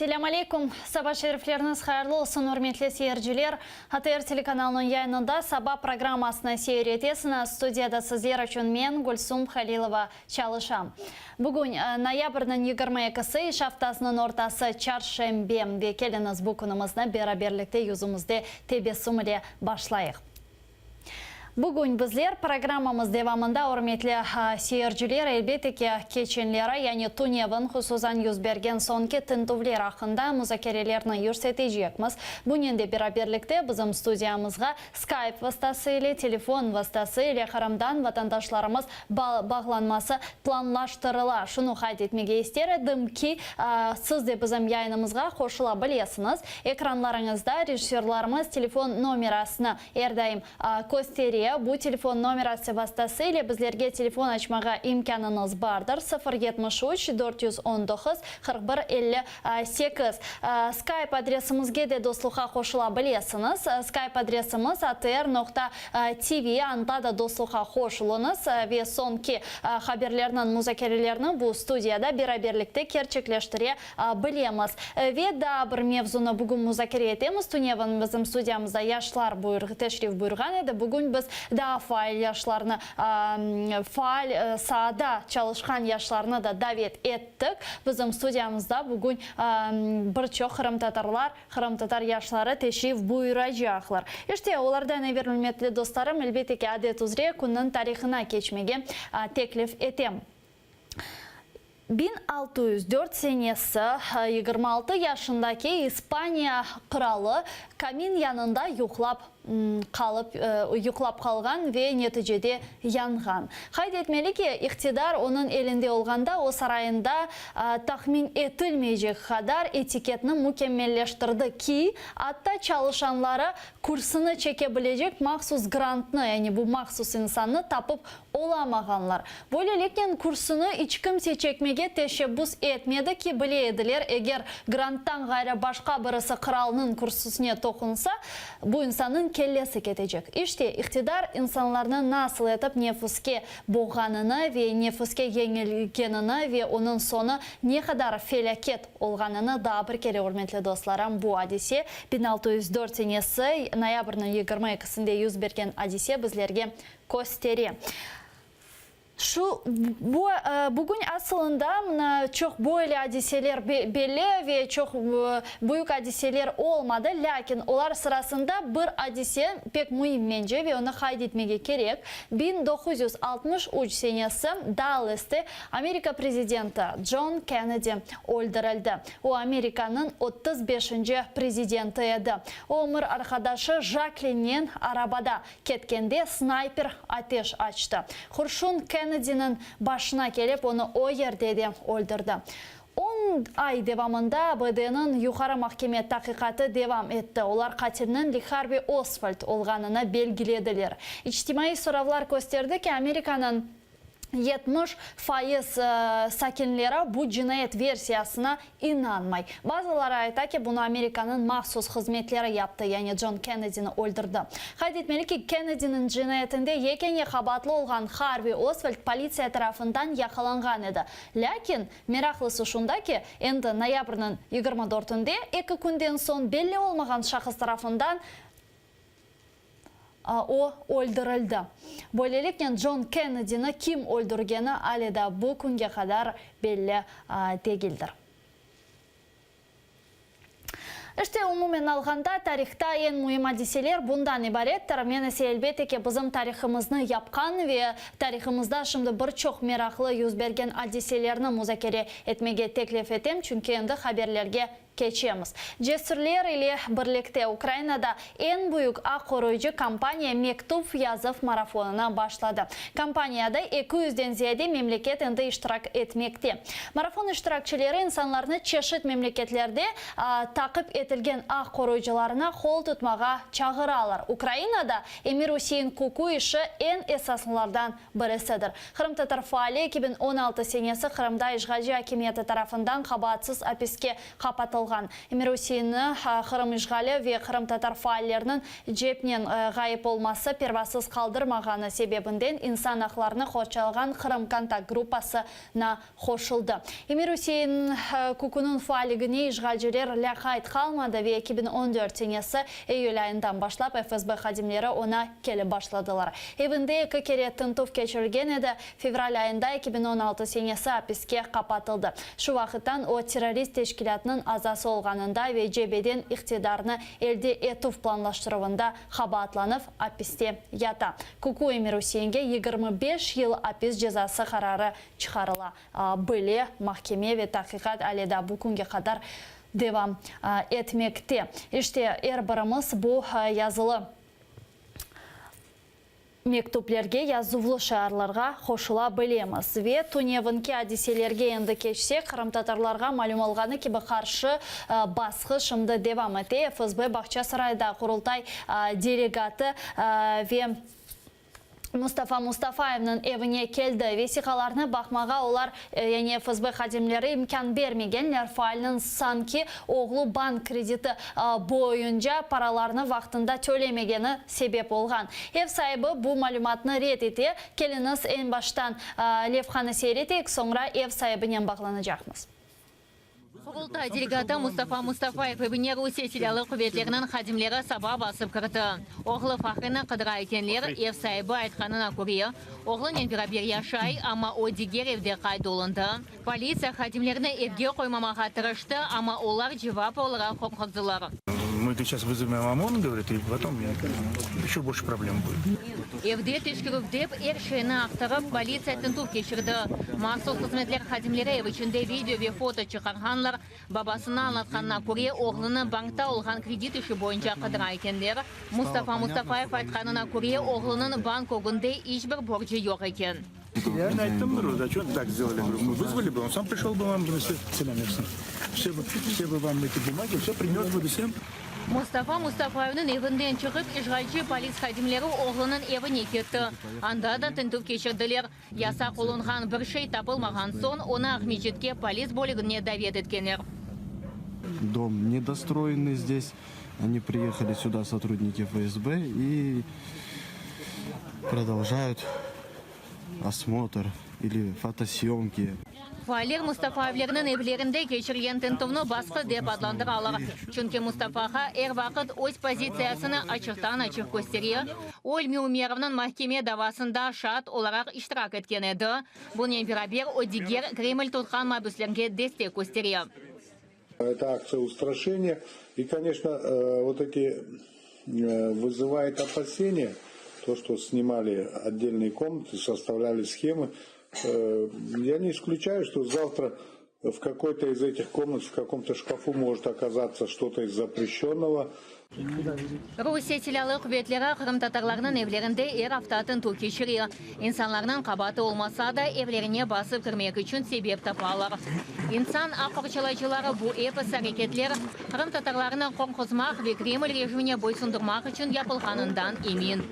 Selâm aleyküm! Saba şerifleriñiz hayırlı olsun, ürmetli seyirciler! ATR telekanalınıñ yayınında Saba programmasını seyir etesiñiz. Studiyada sizler içün men, Gülsum Halilova, çalışam. Bugün, noyabrniñ 22-si, iş aftasınıñ ortası, çarşenbe. Ve keliñiz bu künümizni beraberlikte yüzümizde tebessüm ile başlayıq. Bugün bizler programmamız devamında, ürmetli seyirciler, elbette ki, keçenleri, yani tünevin, hususan yüz bergen soñki tintüvler aqqında muzakerelerni yürsetecekmiz. Bunen de beraberlikte bizim studiyamızğa Skype vastası ile, telefon vastası ile Qırımdan vatandaşlarımız bağlanması planlaştırıla. Şunı qayd etmege ister edim ki, siz de bizim yayınımızğa qoşula bilesiñiz. Ekranlarıñızda rejissörlarımız telefon nomerasını er daim köstere. Bu telefon nomerası vastası ile bizlerge telefon açmağa imkânıñız bardır, 0 73 419 41 58. Skype adresimizge de dostluqqa qoşula bilesiñiz. Skype adresimiz, atr noqta TV, anda da dostluqqa qoşulıñız ve soñki haberlerniñ muzakerelerni bu studiyada beraberlikte kerçekleştire bilemiz. Ve daa bir mevzunı bugün muzakere etemiz. Tünevin bizim studiyamızda yaşlar teşrif buyurğan edi. Bugün biz daa faal yaşlarnı, faal saada çalışqan yaşlarnı da davet ettik. Bizim studiyamızda bugün bir çoq qırımtatarlar, qırımtatar yaşları teşrif buyuracaqlar. İşte, olardan evel, ürmetli dostlarım, elbette ki, adet üzre künniñ tarihına keçmege teklif etem. 1604 senesi, 26 yaşındaki İspaniya qıralı kamin yanında yuqlap qalıp yuqlap qalğan ve neticede yanğan. Qayd etmeli ki, iqtidar onıñ elinde olğanda o sarayında tahmin etilmeycek qadar etiketni mükemmelleştirdi ki, atta çalışanları kürsüni çeke bilecek mahsus grantnı, yani bu mahsus insannı tapıp olamağanlar. Böyleliknen, kürsüni iç kimse çekmege teşebbüs etmedi ki, bile ediler, eger Granttan ğayrı başqa birisi qıralnıñ kürsüsine toqunsa, bu insannıñ kellesi ketecek. İşte, iqtidar insanlarnı nasıl etip nefüske boğğanını ve nefüske yeñilgenini ve onıñ soñu ne qadar felâket olğanını daa bir kere, ürmetli dostlarım, bu adise, 1604 senesi, noyabrniñ 22-sinde yüz bergen adise bizlerge köstere. Şu, bu, bugün asılında mına çoq böyle adiseler belli ve çoq büyük adiseler olmadı, lâkin olar sırasında bir adise pek müim mence ve onı qayd etmege kerek, 1963 senesi Dalleste Amerika prezidenti Con Kennedi öldürildi. O, Amerikanıñ otuz beşinci prezidenti edi. O, ömür arqadaşı Jaklinnen arabada Ketkende snayper ateş açtı. Qurşun Kennediniñ başına kelip, onı o yerde de öldürdi. On ay devamında ABD-niñ Yuqarı mahkeme taqiqatı devam etti. Olar qatilniñ Li Harvey Oswald olğanını belgilediler. İçtimaiy soravlar kösterdi ki, Amerikanıñ 70% sakinleri bu cinayet versiyasına inanmay. Bazıları ayta ki, bunı Amerikanıñ mahsus hızmetleri yaptı, yani Con Kennedini öldürdi. Qayd etmeli ki, Kennediniñ cinayetinde yekâne qabaatlı olğan Harvey Oswald politsiya tarafından yaqalanğan edi. Lâkin, meraqlısı şunda ki, endi noyabrniñ 24-ünde, eki künden soñ belli olmağan şahıs tarafından O, öldürildi. Böyleliknen, Con Kennedini kim öldürgeni ale da bu künge qadar belli degildir. İşte, umumen alğanda, tarihta eñ müim adiseler bundan ibarettir. Men ise, elbette ki, bizim tarihımıznı yapqan ve tarihımızda şimdi bir çoq meraqlı yüz bergen adiselerni muzakere etmege teklif etem, çünki endi haberlerge Keçemiz. Cesürler ile birlikte Ukrainada eñ büyük aq qoruyıcı kampaniya mektup yazuv marafonına başladı. Kampaniyada eki yüzden ziyade memleket endi iştirak etmekte. Marafon iştirakçileri insanlarnı çeşit memleketlerde taqip etilgen. etilgen aq qoruyıcılarına qol tutmağa çağıralar. Ukrainada Emir-Usein Kuku işi eñ esaslılardan birisidir. Qırımtatar faali 2016 senesi Qırımda işğalci akimiyeti tarafından qabaatsız apiske qapatılğan. Emir-Useinni Qırım işğali ve qırımtatar faalleriniñ cepnen ğayıp olması pervasız qaldırmağanı sebebinden insan aqlarını qorçalağan Qırım kontakt gruppası na qoşuldı. Emir-Usein Kukunıñ faalligine işğalciler lâqayt qalmadı ve 2014 senesi iyül ayından başlap FSB hadimleri oña kelip başladılar. Evinde eki kere tintüv keçirilgen edi, fevral ayında 2016 senesi apiske qapatıldı. Şu vaqıttan o, terrorist teşkilâtınıñ azası olğanında ve cebeden iqtidarnı elde etüv planlaştıruvında qabaatlanıp apiste yata. Kuku Emir-Useinge 25 yıl apis cezası qararı çıqarıla bile, mahkeme ve taqiqat ale daa bu künge qadar devam etmekte. İşte, er birimiz bu yazılı mektüplerge, yazuvlı şiarlarğa qoşula bilemiz. Ve tünevinki adiselerge endi keçsek, qırımtatarlarğa malüm olğanı kibi qarşı basqı şimdi devam ete. FSB Bağçasarayda Qurultay delegatı ve Mustafa Mustafayevniñ evine keldi. Vesiqalarnı baqmağa olar, yani FSB hadimleri imkân bermegenler. Faalniñ sanki oğlu bank krediti boyunca paralarnı vaqtında tölemegeni sebep olğan. Ev saibi bu malümatnı red ete. Keliñiz, eñ baştan levhanı seyir eteyik, soñra ev saibinen bağlanacaqmız. Qurultay delegatı Mustafa Mustafayev evine Rusiye Silâlı quvetleriniñ hadimleri saba basıp kirdi. Oğlu Fahrini qıdıra ekenler, ev saibi aytqanına köre, oğlunen beraber yaşay, amma o diger evde qayd olundı. Politsiya hadimlerini evge qoymamağa tırıştı, amma olar cevap olaraq qorquzdılar. Mı seyças vızovem OMON, govorit, i potom eşö bolşe problem budet. Evde teşkerüv dep, er şeyni aqtarıp, politsiya tintüv keçirdi. Mahsus hızmetler hadimleri ev içinde video ve foto çıqarğanlar. Babasınıñ añlatqanına köre, oğlunı bankta olğan kredit işi boyunca qıdıra ekenler. Mustafa Mustafayev aytqanına köre, oğlunıñ bank ögünde iç bir borcu yoq eken. Ya ayttım, говорю, зачем так сделали, говорю, мы вызвали бы, он сам пришел бы вам, все, все бы вам эти бумаги, все принес бы всем. Mustafa Mustafayevniñ evinden çıqıp, işğalci polis hadimleri oğlunıñ evine ketti. Anda da tintüv keçirdiler. Yasaq olunğan bir şey tapılmağan soñ, onı Aqmescitke polis bölügine davet etkenler. Dom nedostroyennyy zdes. Oni priyehali süda sotrudniki FSB i prodoljayut osmotr ili fotosyomki. Faaller Mustafayevlerniñ evlerinde keçirilgen tintüvni basqı dep adlandıralar, çünki Mustafa ağa er vaqıt öz pozitsiyasını açıqtan-açıq köstere. O, İlmi Umerovnıñ mahkeme davasında şaat olaraq iştirak etken edi, bunen beraber o diger Kreml tutqan mabüslerge destek köstere. Eto aktsiya ustraşeniya i, koneçno, vot eti vızıvaet opaseniya, to, çto snimali otdelnıye komnatı, sostavlyali shemı. Ya ne isklüçayu, çto zavtra v kakoy-to iz etih komnat, v kakom-to şkafu mojet okazatsya çto-to iz zapreşçennogo. Rusiye silâlı quvetleri qırımtatarlarnıñ evlerinde er afta tintüv keçire. İnsanlarnıñ qabaatı olmasa da, evlerine basıp kirmek içün sebep tapalar. İnsan aq qorçalayıcıları bu episi areketler qırımtatarlarnı qorquzmaq ve Kreml rejimine boysundurmaq içün yapılğanından emin.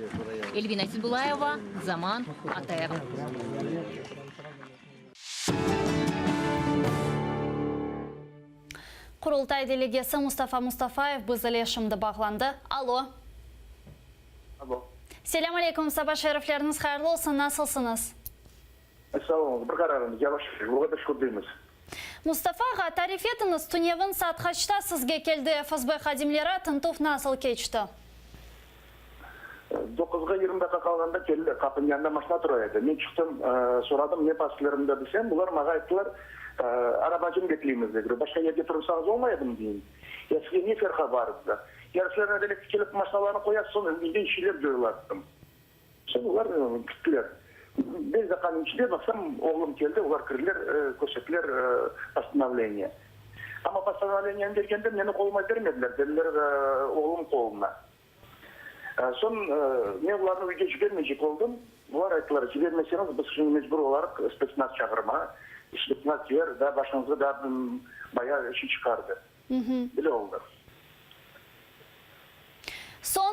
Elvina Sedulayeva, Zaman, ATR. Qurultay delegesi Mustafa Mustafayev biz ile şimdi bağlandı. Alo. Alo. Selâm aleyküm, saba şerifleriñiz hayırlı olsun, nasılsıñız? Sağ oluñız, bir qararımız, yavaş, oğa da şükür deymiz. Mustafa ağa, tarif etiñiz, tünevin saat qaçta sizge keldi FSB hadimleri, tintüv nasıl keçti? Doquzğa 20 daqqa qalğanda keldiler, qapınıñ yanında maşna tura edi. Men çıqtım, soradım, ne bastılar desem, bular maña ayttılar, arabacını bekleymiz dediler. Başqa yerde tursañız olmay edimi deyim. Ya sizge ne ferqa bar dediler. Ya sizler evelki kelip maşnalarnı qoyasız, soñ bizden şeyler coyula dedim. Soñ olar kettiler. Beş daqqanıñ içinde baqsam, oğlum keldi, olar kirdiler, körsettiler postanovleniye. Amma postanovleniyeni bergende meni qoluma bermediler, berdiler oğlum qoluna. Soñ men olarnı üyge jibermeycek oldım. Olar ayttılar, jibermeseñiz, biz şimdi mecbur olarıq spetsnaz çağırma. Spetsnaz kelir, daa başıñızğa daa bayağı işi çıqardı. Böyle oldı.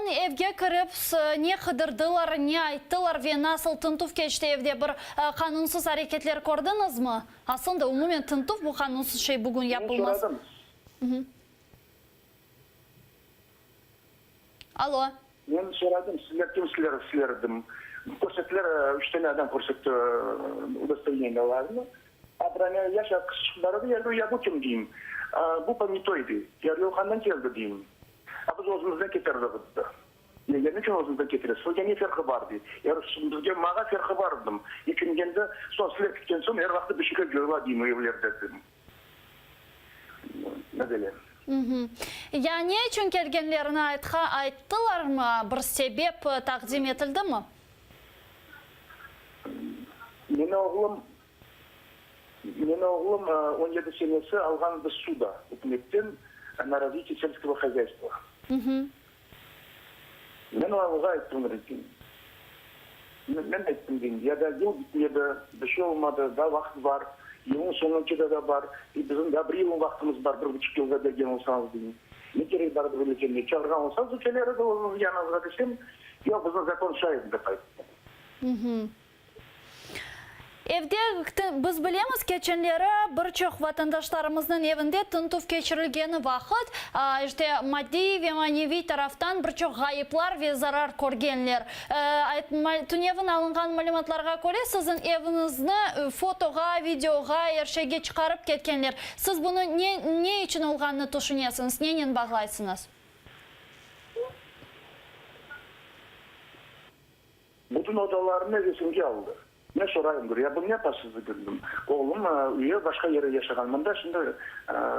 Soñ evge kirip, ne qıdırdılar, ne ayttılar ve nasıl tintüv keçti evde bir qanunsız areketler kördiñizmi? Aslında, umumen tintüv bu qanunsız şey bugün yapılmaz. Men soradım. Alo. Men soradım, sizler kimsizler, sizler dedim. Körsettiler, üç tane adam körsetti udostoverneniyalarını. A bir ane yaş qızçıq bar edi, ya ya bu kim deyim. Bu ponâtoy dey. Ya Ryohandan keldi deyim. A biz özümizden ketirdik dedi. Ya ya niçün özüñizden ketiresiz? Sizge ne ferqı bar dey. Ya bizge maña ferqı bar dedim. Niçün degende, soñ sizler ketken soñ er vaqıt bir şeyler coyula deyim evlerde dedim. Ne böyle. Ya ne içün kelgenlerini ayttılarmı? Bir sebep taqdim etildimi? Meni oğlum, meni oğlum on yedi senesi alğan bir ssuda ükümetten na razvitiye selskogo hozâystva. Men oğa ayttım, men ayttım, deyim, ya da yıl bitmedi, bir şey olmadı, daa vaqıt bar, yılnıñ soñunca da da bar, i bizim daa bir yılın vaqtımız bar, bir buçuq yılğa bergen olsañız, deyim. Ne kerek bar böyle kelmege, çağırğan olsañız, keler edi özüñiz yanıñızğa desem, yoq, bizni zakon şay dep ayttı. Evde, biz bilemiz, keçenleri bir çoq vatandaşlarımıznıñ evinde tintüv keçirilgeni vaqıt, işte, maddiy ve maneviy taraftan bir çoq ğayıplar ve zarar körgenler. Tünevin alınğan malümatlarğa köre, siziñ eviñizni fotoğa, videoğa, er şeyge çıqarıp ketkenler. Siz bunı ne, ne içün olğanını tüşünesiñiz, nenen bağlaysıñız? Bütün odalarını resimge aldı. Men sorayım, gör, ya bunı ne yapasız, dedim. Oğlum üye başqa yerde yaşağan, mında şimdi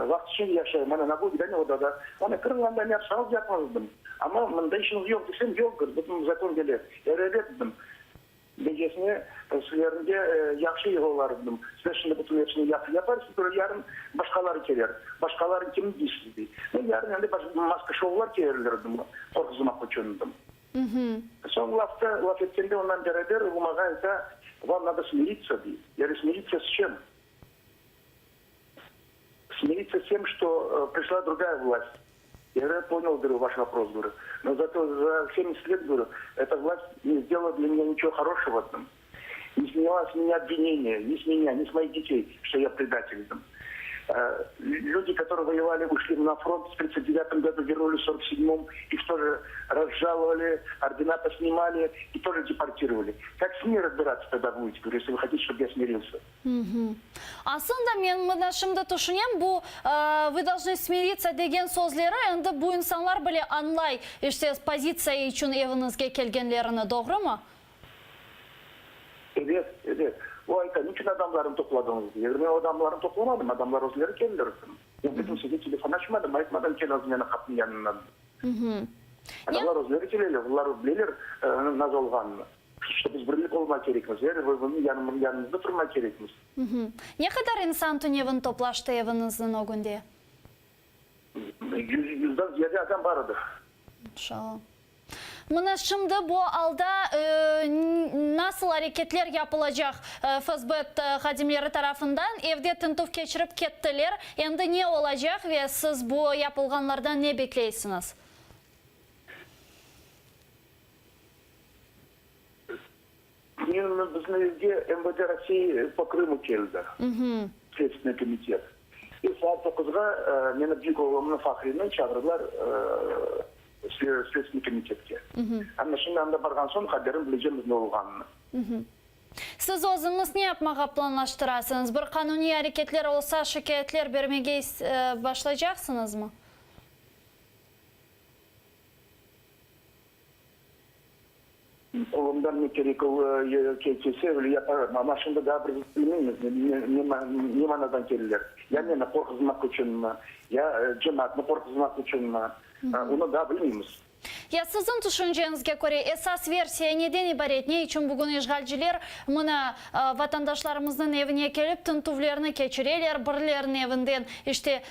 vaqıt içün yaşay, mana na bu bir dane odada. Onı kiriñ anda ne yapsañız yapıñız, dedim. Amma mında işiñiz yoq desem, yoq, gör, bütün zakon kele. Ebet, dedim. Gecesine sizlerniñ yahşı yığılar, dedim. Sizler şimdi bütün episini yahşı yaparsız, gör, yarın başqaları keler. Başqaları kim deysiz, dey. Men yarın endi maska-şoular kelirler, dedim, qorquzmaq içün, dedim. Soñ lafta, laf etkende ondan beraber o maña ayta, Vam nado smiritsâ, dey. Ya говорю, smiritsâ s çem? Smiritsâ s tem, çto prişla drugaya vlast. Ya говорю, ya poняl, говорю, vaş vopros, говорю. No zato za semdesât let, говорю, eta vlast ne sdelala dlâ menya niçego horoşego, dedim. Ne snyala s menya obvineniye, ni s menya, ni s moih detey, çto ya predatel, dedim. Lüdi, kotorıye voyevali, uşli na front v tridtsât devyatım godu, vernulis v sorok sedmom, ih тоже razžalovali, ordena posnimali i тоже deportirovali. Kak s nimi razbiratsâ togda budete, govoryu, esli vı hotite, ştob ya smirilsâ. Aslında men mına şimdi tüşünem, bu vı dolžnı smiritsâ degen sözleri endi bu insanlar bile añlay, işte pozitsiya içün eviñizge kelgenlerini, doğrumı? Ebet, ebet. O ayta, niçün adamlarnı topladıñız, dey. Men o adamlarnı toplamadım, adamlar özleri keldiler. Men bir kimsege telefon açmadım, aytmadım, keliñiz meni qapınıñ yanına. Adamlar özleri keleler, olar bileler naz olğanını. Şto biz birlik olmaq kerekmiz, er bir-birimiz yanımızda turmaq kerekmiz. Ne qadar insan tünevin toplaştı eviñizniñ ögünde? Yüzden ziyade adam bar edi. İnşallah. Mına şimdi bu alda nasıl areketler yapılacaq FSB hadimleri tarafından? Evde tintüv keçirip kettiler, endi ne olacaq ve siz bu yapılğanlardan ne bekleysiñiz? Men bizim evge MVD Rossii po Krımu keldi, Sledstvenıy komitet. E saat doquzğa meni büyük oğlumnı Fahrini çağırdılar Sledstvenıy komitetke. Amma şimdi anda barğan soñ haberim bilecemiz ne olğanını. Siz özüñiz ne yapmağa planlaştırasıñız? Bir qanuniy areketler olsa, şikâyetler bermege başlaycaqsıñızmı? Qolumdan ne kerek kelse, öyle yaparım. Amma şimdi daa bir bilmeymiz, ne manadan keldiler. Ya meni qorquzmaq içünmi, ya cemaatnı qorquzmaq içünmi, onı daa bilmeymiz. Ya siziñ tüşünceñizge köre, esas versiya neden ibaret? Ne içün bugün işğalciler mına vatandaşlarımıznıñ evine kelip tintüvlerni keçireler, birileriniñ evinden işte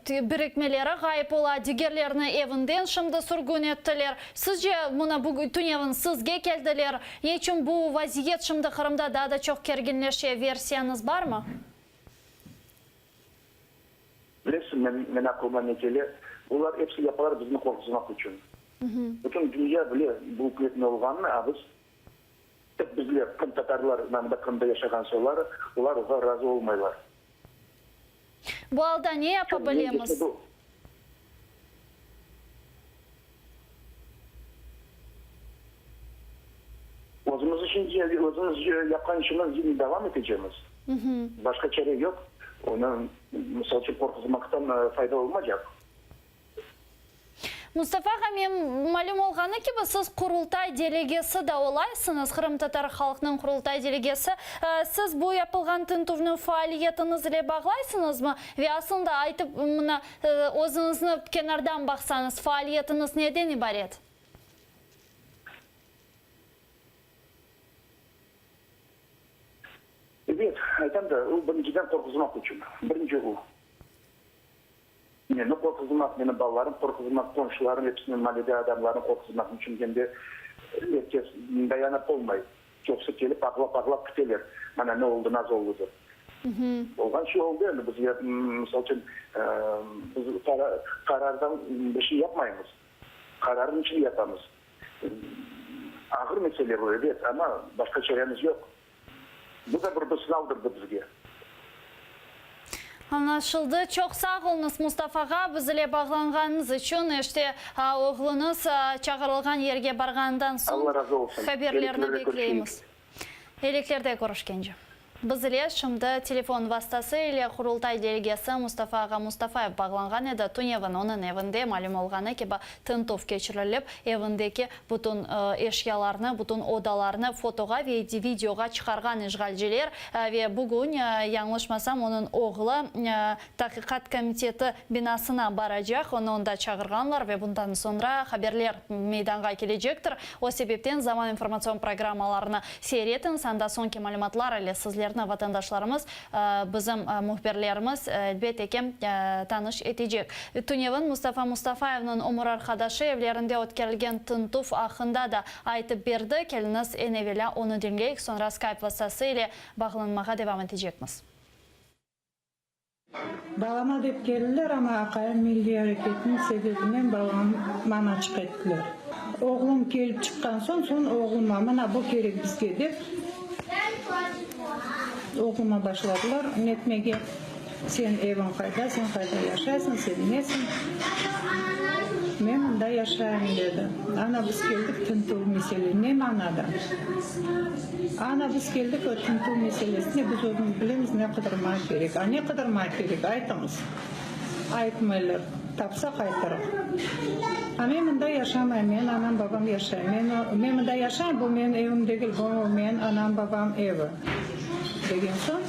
Birikmeleri ğayıp ola, digerlerini evinden şimdi sürgün ettiler. Sizce, mına bugün tünevin sizge keldiler, ne içün bu vaziyet şimdi Qırımda daa da çoq kerginleşe, versiyañız barmı? Bilesiñ, men, men aqlıma ne kele, bular episi yapalar bizni qorquzmaq içün. Bütün dünya bile bu ükümetniñ olğanını, a biz, tek bizler, qırımtatarlar, mında Qırımda yaşağan soyları, olar oğa razı olmaylar. Bu alda ne yapa bilemiz? Özümiz içün, özümiz yapqan işimizni devam etecemiz. Başqa çare yoq. Onı, misal içün, qorquzmaqtan fayda olmaycaq. Mustafa ağa, men malüm olğanı kibi, siz Qurultay delegesi da olaysıñız, qırımtatar halqnıñ Qurultay delegesi. Siz bu yapılğan tintüvni faaliyetiñiz ile bağlaysıñızmı? Ve aslında aytıp, mına, özüñizni kenardan baqsañız, faaliyetiñiz neden ibaret? Ebet, aytam da, o birinciden qorquzmaq içün. Birinci o. Meni qorquzmaq, menim balalarım qorquzmaq, qomşularım, episiniñ mallede adamlarnı qorquzmaq içün hem de er kes dayanıp olmay. Çoqusı kelip ağlap-ağlap kiteler, mana ne oldı, naz oldı dep. Olğan şey oldı endi, bizge, misal içün, biz qarardan bir şey yapmaymız, qararnıñ içün yapamız. Ağır mesele bu, ebet, amma başqa çaremiz yoq. Bu da bir bir sınavdır bu bizge. Añlaşıldı. Çoq sağ oluñız, Mustafa ağa, biz ile bağlanğanıñız içün. İşte, oğluñız çağırılğan yerge barğanından soñ Alla razı olsun. haberlerni Eliklerde bekleymiz. körüşeyik. Eliklerde körüşkence. Biz ile şimdi telefon vastası ile Qurultay delegesi Mustafa ağa Mustafayev bağlanğan edi. Tünevin onıñ evinde, malüm olğanı kibi, tintüv keçirilip, evindeki Bütün eşyalarnı, bütün odalarnı fotoğa ve videoğa çıqarğan işğalciler ve bugün, yañlışmasam, onıñ oğlu Taqiqat komiteti binasına baracaq, onı onda çağırğanlar ve bundan soñra haberler meydanğa kelecektir. O sebepten Zaman informatsion programmalarını seyir etiñiz, anda soñki malümatlar ile sizlerni vatandaşlarımız, Bizim mühbirlerimiz, elbette ki, tanış etecek. Tünevin Mustafa Mustafayevniñ ömür arqadaşı evlerinde ötkerilgen tintüv aqqında da aytıp berdi. Keliñiz, eñ evelâ onı diñleyik, soñra Skype vastası ile bağlanmağa devam etecekmiz. Balama dep keldiler, amma aqayım milliy areketniñ sebebinen balamı manaçıq ettiler. Oğlum kelip çıqqan soñ, soñ oğluma, mına bu kerek bizge dep, Oğluma başladılar netmege, Sen eviñ qayda, sen qayda yaşaysıñ, sen nesiñ? Men mında yaşayım, dedi. Ana, biz keldik tintüv mesele, ne manada? Ana, biz keldik o tintüv meselesine, biz özümiz bilemiz ne qıdırmaq kerek. A ne qıdırmaq kerek, aytıñız. Aytmaylar. Tapsaq aytırıq. A men mında yaşamayım, menim anam babam yaşay. Men, men mında yaşayım, bu menim evim degil, bu menim anam babam evi, degen soñ,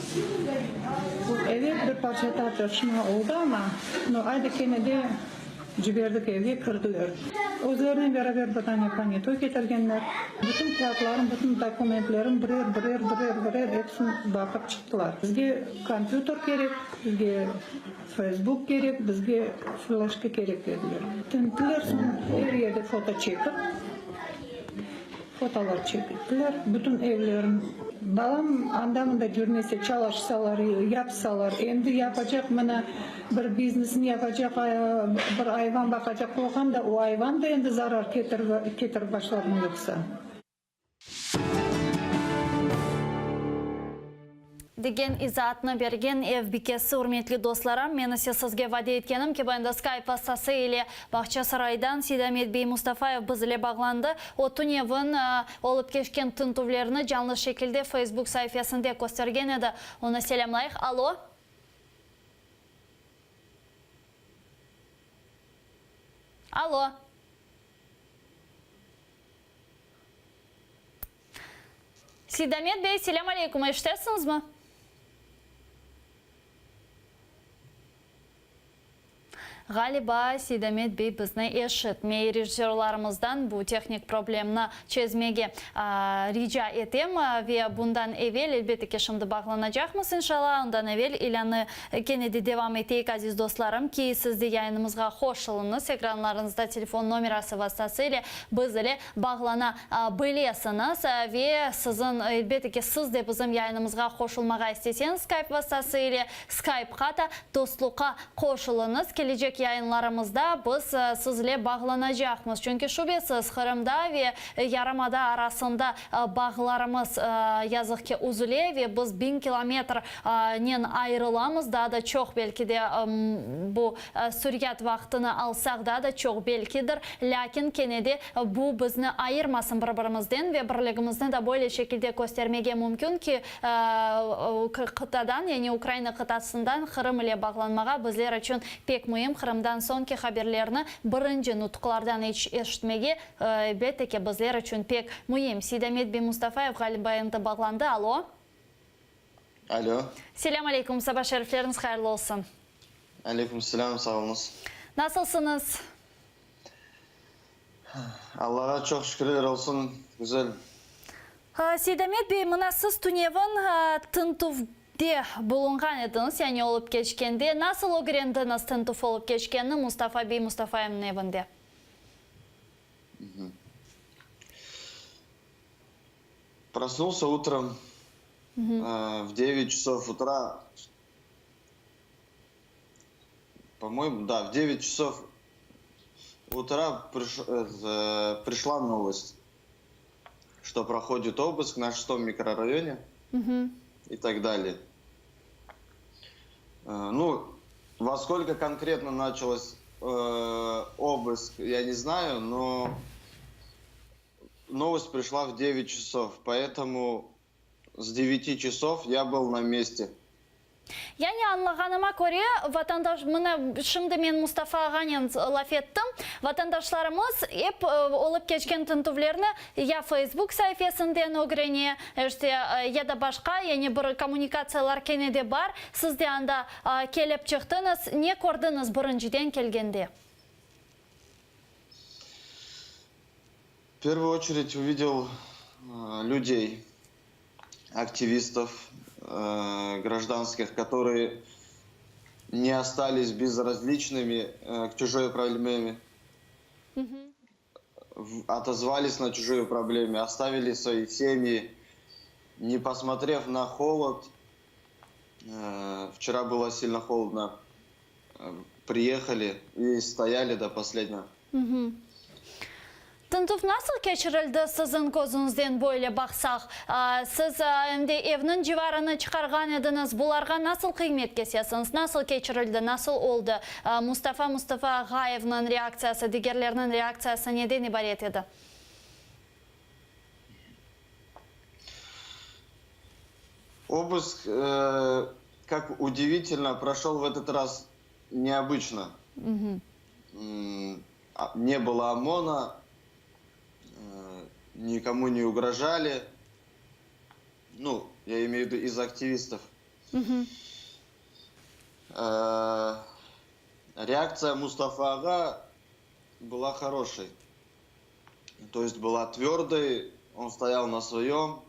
evet, bir parça tartışma oldı amma, no, ayda kene de ciberdik evge, kirdiler. Özlerinen beraber bir dane panyetoy ketirgenler. Bütün kâğıtlarım, bütün dokumentlerim birer, birer, birer, birer episini baqıp çıqtılar. Bizge kompyuter kerek, bizge Feysbuk kerek, bizge flaşka kerek dediler. Tinttiler, soñ er yerde foto çekip, fotolar çektiler, bütün evlerin. Balam anda-mında cürmese, çalışsalar, yapsalar, endi yapacaq mına bir biznesini yapacaq, bir ayvan baqacaq olğan da, o ayvan da endi zarar ketirip başladımı yoqsa? Degen izaatnı bergen ev bikesi, Ürmetli dostlarım, men ise sizge vade etkenim kibi, endi Skype vastası ile Bağçasaraydan Seydamet bey Mustafayev biz ile bağlandı. O, tünevin olıp keçken tintüvlerni canlı şekilde Facebook saifesinde köstergen edi. Onı selâmlayıq. Alo. Alo. Seydamet bey, selâm aleyküm, eşitesiñizmi? Ğaliba, Seydamet bey bizni eşitmey. Rejissörlarımızdan bu tehnik problemni çezmege rica etem. Ve bundan evel, elbette ki, şimdi bağlanacaqmız, inşallah. Ondan evel ilânı kene de devam eteyik, aziz dostlarım, ki, siz de yayınımızğa qoşulıñız. Ekranlarıñızda telefon nomerası vastası ile biz ile bağlana bilesiñiz. Ve siziñ, elbette ki, siz de bizim yayınımızğa qoşulmağa isteseñiz, Skype vastası ile Skypeqa da dostluqqa qoşulıñız. Kelecek. kelecek yayınlarımızda biz sizle bağlanacaqmız. Çünki şübesiz, Qırımda ve yarımada arasında bağlarımız, yazıq ki, üzüle ve biz biñ kilometr nen ayırılamız, daa da çoq belki de, bu süriyat vaqtını alsaq, daa da çoq belkidir, lâkin kene de bu bizni ayırmasın bir-birimizden ve birligimizni da böyle şekilde köstermege mümkün ki, qıtadan, yani Ukraina qıtasından Qırım ile bağlanmağa bizler içün pek müim. Qırımdan soñki haberlerni birinci nutqlardan eşitmege, elbette ki, bizler içün pek müim. Seydamet bey Mustafayev ğaliba endi bağlandı. Alo. Alo. Selâm aleyküm, saba şerifleriñiz hayırlı olsun. Aleyküm selâm, sağ oluñız. Nasılsıñız? Allağa çoq şükürler olsun, güzel. Seydamet bey, mına siz tünevin tintüvde bulunğan ediñiz, yani olıp keçkende. Nasıl ögrendiñiz tintüv olıp keçkenini Mustafa bey Mustafayevniñ evinde? Prosnulся utrом в devet çasov utra, po-moyemu, da, v devet çasov utra prişla novost, çto prohodit obısk na şestom mikrorayone i tak dalее. Nu, vo skolko konkretno načalos obısк, ya ne znayu, no Novost prişla v devet çasov, poetomu s deveti çasov ya byl na meste. Yani añlağanıma köre, vatandaş, mına şimdi men Mustafa ağanen laf ettim, vatandaşlarımız ep olıp keçken tintüvlerni ya Feysbuk saifesinden ögrene, işte, ya da başqa, yani bir kommunikatsiyalar kene de bar. Siz de anda kelip çıqtıñız, ne kördiñiz birinciden kelgende? В первую очередь увидел людей, активистов гражданских, которые не остались безразличными к чужой проблеме, отозвались на чужую проблему, оставили свои семьи, не посмотрев на холод. Вчера было сильно холодно. Приехали и стояли до последнего. Tintüv nasıl keçirildi siziñ közüñizden böyle baqsaq? Siz em de evniñ civarını çıqarğan ediñiz, bularğa nasıl qıymet kesesiñiz? Nasıl keçirildi, nasıl oldı? Mustafa Mustafa Ağayevniñ reaktsiyası, digerlerniñ reaktsiyası neden ibaret edi? Obısк, kak udivitelno, proşol v etot raz neobıçno. Ne bylo OMONa, nikomu ne ugrojali, nu, ya imeyu v vidu iz aktivistov. Reaktsiya Mustafa ağa byla horoşay, to est byla tvördoy, on stoyal na svoyom.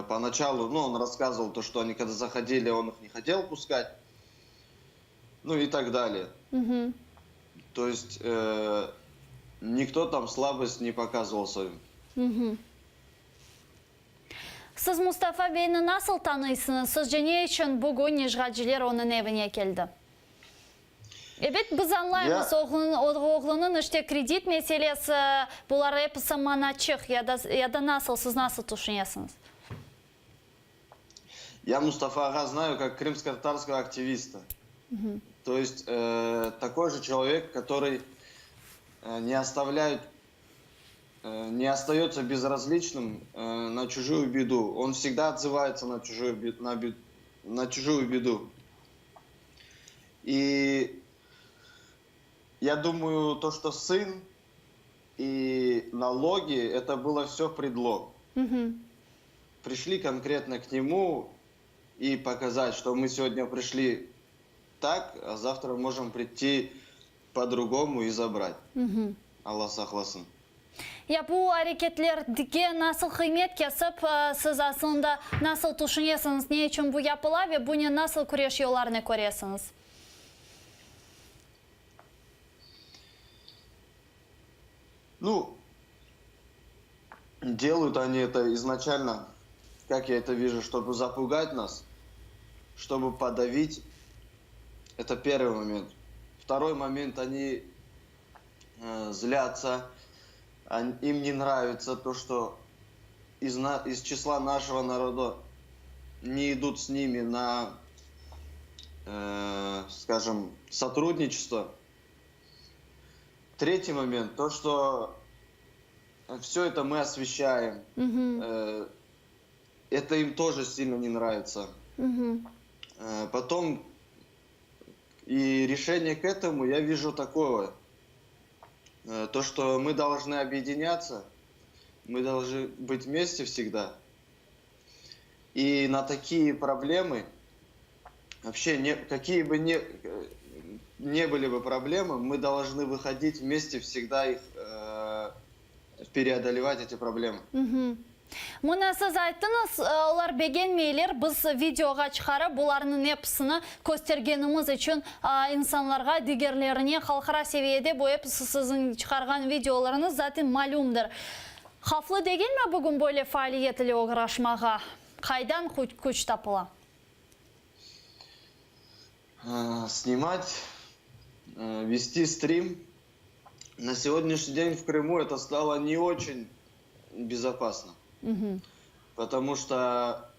Ponaçalu, nu, on rasskazyval to, çto oni kogda zahodili, on ih ne hotel puskat, nu i tak dalее. To est nikto tam slabost ne pokazyval svoyu. Siz Mustafa beyni nasıl tanıysıñız? Sizce ne içün bugün işğalciler onıñ evine keldi? Ebet, biz añlaymız, oğlunıñ işte kredit meselesi, bular episi manaçıq, ya da, ya da nasıl, siz nasıl tüşünesiñiz? Ya Mustafa ağa znayu kak krımsko-tatarskogo aktivista. To est, takoy je çelovek, kotorıy ne ostavlâet, ne ostayotsa bezrazliçnım na çujuyu bedu. On vsegda otzıvayetsa na çujuyu, na, na çujuyu bedu. I ya dumayu, to, çto sın i nalogi, eto bylo vsyo predlog. Prişli konkretno k nemu i pokazat, çto mı segodnâ prişli tak, a zavtra mojem priti po-drugomu i zabrat. Alla saqlasın. Ya bu areketlerge nasıl qıymet kesip, siz aslında nasıl tüşünesiñiz, ne içün bu yapıla ve bunen nasıl küreş yollarını köresiñiz? Nu, delayut oni eto iznaçalno, kak ya eto viju, çtoby zapugat nas, çtoby podavit. Это первый момент. Второй момент, они э, злятся, им не нравится то, что из, на, из числа нашего народа не идут с ними на, э, скажем, сотрудничество. Третий момент, то, что все это мы освещаем. Угу. Э, это им тоже сильно не нравится. Угу. Э, потом и решение к этому я вижу такое. Э, то, что мы должны объединяться, мы должны быть вместе всегда. И на такие проблемы, вообще не, какие бы ни, не были бы проблемы, мы должны выходить вместе всегда их э, преодолевать эти проблемы. Угу. Mına siz ayttıñız, olar begenmeyler, biz videoğa çıqarıp, bularnıñ episini köstergenimiz içün insanlarğa, digerlerine, halqara seviyede bu episi siziñ çıqarğan videolarıñız zaten malümdir. Havflı degilmi bugün böyle faaliyet ile oğraşmağa? Qaydan küç tapıla? Snimat, vesti strim на сегодняшний день в Крыму это стало не очень безопасно. Угу. Потому что,